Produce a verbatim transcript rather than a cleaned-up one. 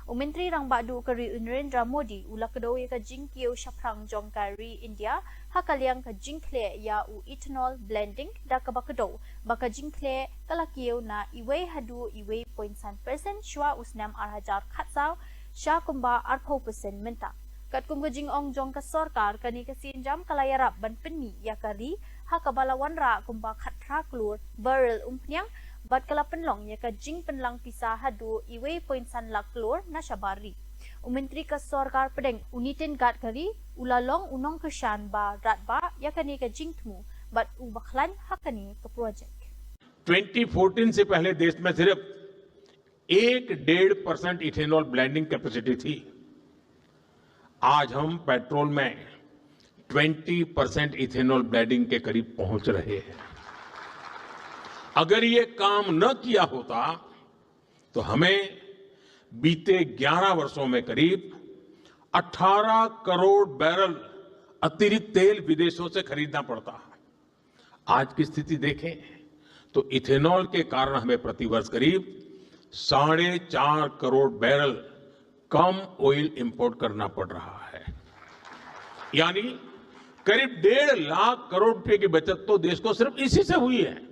U Myntri Rangbah Duh ka ri u Narendra Modi u la kdew ïa ka jingkiew shaphrang jong ka ri India ha ka liang ka jingkhleh ïa u ethanol blending da kaba kdew ba ka jingkhleh ka la kiew na iwei haduh iwei point san percent shwa u snem ar hajar khatsaw sha kumba arphew percent mynta. Katkum ka jingong jong ka sorkar, kane ka sienjam ka la ïarap ban pynmih ïa ka ri ha kaba la wanrah kumba khatphra klur barrel umphniang bad ka la pynlong ïa ka jingpynlang pisa haduh iwei point san lak klur na shabar ri. U Myntri ka sorkar pdeng u Nitin Gadkari u la long u nongkyrshan ba radbah ïa kane ka jingthmu bad u bakhlaiñ ha kane ka projek. ट्वेंटी फ़ोर्टीन से पहले देश में सिर्फ एक डेढ़ परसेंट इथेनॉल ब्लेंडिंग कैपेसिटी थी। आज हम पेट्रोल में ट्वेंटी परसेंट इथेनॉल ब्लेंडिंग के करीब पहुंच रहे हैं। अगर ये काम न किया होता तो हमें बीते ग्यारह वर्षों में करीब अठारह करोड़ बैरल अतिरिक्त तेल विदेशों से खरीदना पड़ता। आज की स्थिति देखें तो इथेनॉल के कारण हमें प्रतिवर्ष करीब साढ़े चार करोड़ बैरल कम ऑयल इंपोर्ट करना पड़ रहा है। यानी करीब डेढ़ लाख करोड़ रुपए की बचत तो देश को सिर्फ इसी से हुई है।